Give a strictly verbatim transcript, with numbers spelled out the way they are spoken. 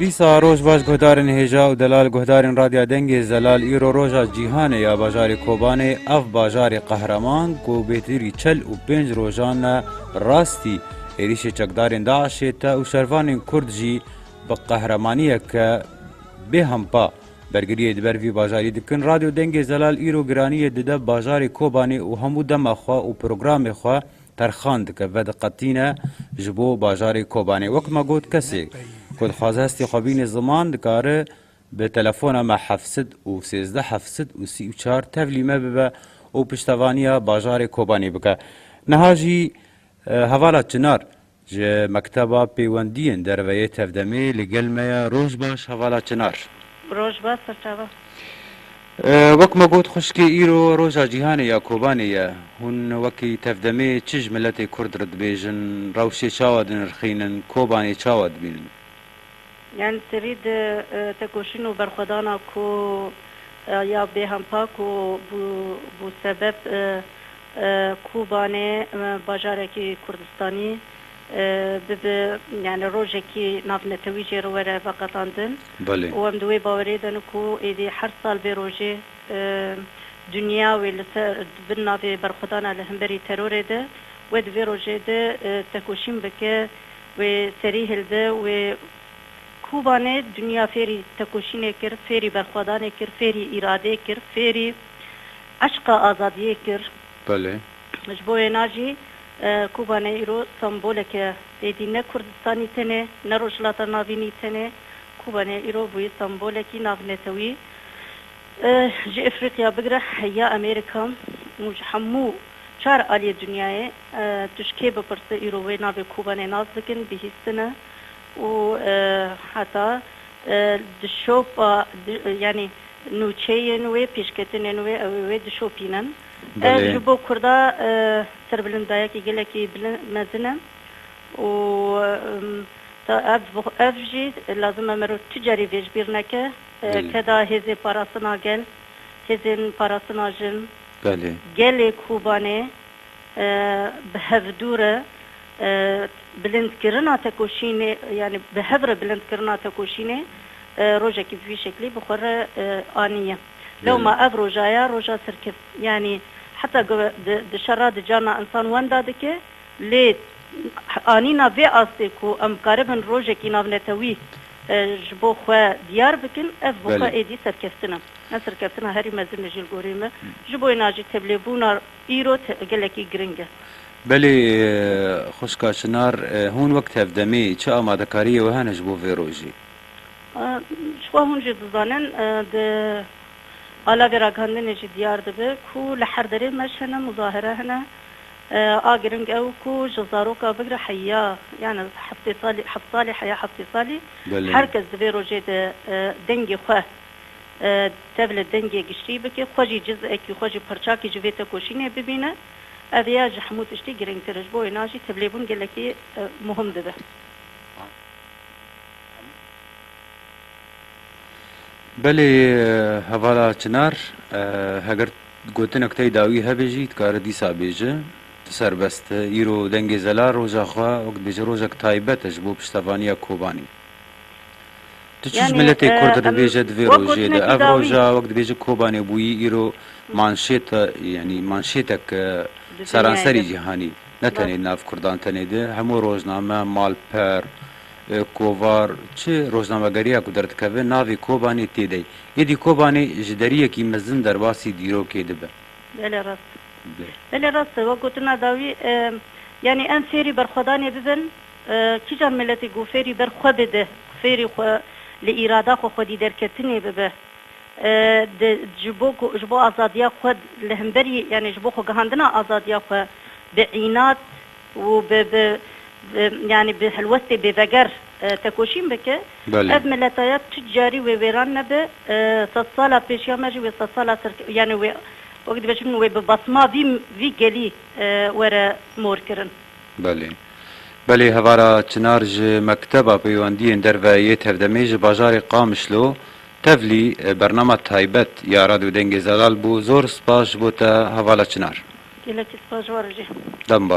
Dîsa roj baş guhdarên hêja û delal guhdarên Radya Dengê Zelal, îro roja cîhanê ya bajarê Kobanê, ev bajarê qehreman ku bêtirî çel û pênc rojan e rastî êrîşê çekdarên DAIŞê te û şervanên Kurd jî bi qehremaniyeke bêhempa bergiriyê di ber vî bajarî dikin. Radyo Dengê Zelal îro giraniyê dide bajarê Kobanê û hemû dema xwe û programê xwe terxan dike, vediqetîne ji bo bajarê Kobanê. Wek me got, kesê ku dixwaze hestê xwe bîne ziman, dikare bi telefona me heft sed û sêzdeh heft sed û sî û çar tevlî me bibe û piştevaniya bajarê Kobanê bike. Niha jî, e, hevala Çinar ji Mekteba Pêwendiyên Derve yê Tevdemê li gel me ye. Roj baş, hevala Çinar. Roj baş, serçava. E, wek me got, xwişkê, îro roja cîhanê ya Kobanê ye. Hûn wekî Tevdemê çi ji miletê Kurd re dibêjin? Rewşê çawa dinirxînin? Kobanê çawa dibînin? Yani serî di, e, tekoşîn û berxwedana ku, e, ya bêhempa ku bû, bû sebeb, e, e, Kobanê, e, bajarekî Kurdistanî, e, bibe, yani rojekî navnetewî jê re were veqetandin. Belê. Û em di wê bawerê de ne ku êdî her sal vê rojê, e, dinya wê li ser, di bin navê berxwedana li hemberî terorê de, wê di vê rojê de, e, tekoşîn bike, wê serî hilde, wê Kobanê dinya fêrî tekoşînê kir, fêrî berxwedanê kir, fêrî îradê kir, fêrî eşqa azadiyê kir. Belê. Ji bo wêna jî, e, Kobanê îro semboleke êdî ne Kurdistanî tenê, ne Rojhilata Navînî tenê. Kobanê îro bûye sembolekî navnetewî. E, ji Efrîqya bigire heya Amerîka û ji hemû çar aliyê dinyayê, e, tu ji kê bipirse îro wê navê Kobanê nas dikin, bihîstine û, e, heta, e, dişopa, di, yanî nûçeyên wê, pêşketinên wê, ew ê wê dişopînin. Ev Belê. ji bo Kurda, e, serbilindayekî gelekî bilind, mezin e û, em, ta ev, ev jî lazim e mero tu carî vê ji bîr neke, e, Belê. keda hêzê parastina gel, hêzên parastina jin, Belê. gelê Kobanê, e, bi hevdû re, e, bilindkirina tekoşînê, yani bi hev re bilindkirina tekoşînê, e, rojekî bi vî şeklî bi xwe re, e, aniye. Belê. Lewma ev roja ya, roja serkeft-, yani heta go-, di, di şera di carna insan wenda dike, lê anîna vê astê ku em karibin rojekî navnetewî, e, ji bo xwe diyar bikin, ev bi xwe Belê. êdî serkeftin e. Ne serkeftina herî mezin e jî li gorî me. Ji bo wêna jî tevlêbûna îro te-, gelekî giring e. Belê, e, xwişka Çinar, e, hûn wek Tevdemê çi amadekariyê we hene ji bo vê rojê? E, ji xwe hûn jî dizanin, e, di alavê ragihandinê jî diyar dibe ku li her derê meş hene, muzahere hene. E, a giring ew ku ji zaroka bigre heya, yani heftê salî, heft salî, heya heftê salî, Belê. her kes di vê rojê de, e, dengê xwe, e, tev li dengê giştî bike, xwe jî cizekî, xwe jî parçakî ji vê tekoşînê bibîne. Ev ya ji hemû tiştî girîngtir e. Ji bo wêna jî tevlêbûn gelekî, e, muhim dibe. Belê, hevala Çinar, e, heger gotinek tey dawî hebe jî, dikare dîsa bêje, tu serbest e. Îro Dengê Zelal roja xwe, wek dibêje, rojek taybet e ji bo piştevaniya Kobanê. Tu çi ji Yani, miletê e, Kurd em dibêje di vê wek rojê de? gotinekî Ev dawî roja, wek dibêje, Kobanê bûyî, îro manşêt, yanî manşêtek, e, Di seranserî dinyayê de. cîhanî, ne Bas. tenê nav Kurdan tenê de, hemû rojname, malper, e, kovar, çi rojnamegeriya ku derdikeve, navê Kobanê tê de ye. Êdî Kobanê ji deriyekî mezin derbasî dîrokê dibe. Belê rast. Belê. Belê rast e, wek gotina dawî, e, yanî em fêrî berxwedanê bibin, e, kîjan miletê ku fêrî ber xwe bide, fêrî xwe li îrada xwe xwedî derketinê bibe, e, di, ji bo ku, ji bo azadiya xwe li hemberî, yanî ji bo xwe gihandina azadiya xwe bi înat û bi, bi, bi, yanî bi helwestê bêveger, e, tekoşîn bike, Belê. ev mileta ya tu carî wê wêran nebe, e, sedsala pêşiya me jî wê sedsala ser, yanî wê, wek dibêjin, wê bi basma vî, vî gelî, e, were mor kirin. Belê. Belê, hevara Çinar ji Mekteba Peywendiyên Derve yê Tevdemê ji bajarê Qamişlo tevlî, e, bernama taybet ya Radyo Dengê Zelal bû. Zor spas ji bo te, hevala Çinar. Gelekî spas ji we re jî. Dem baş.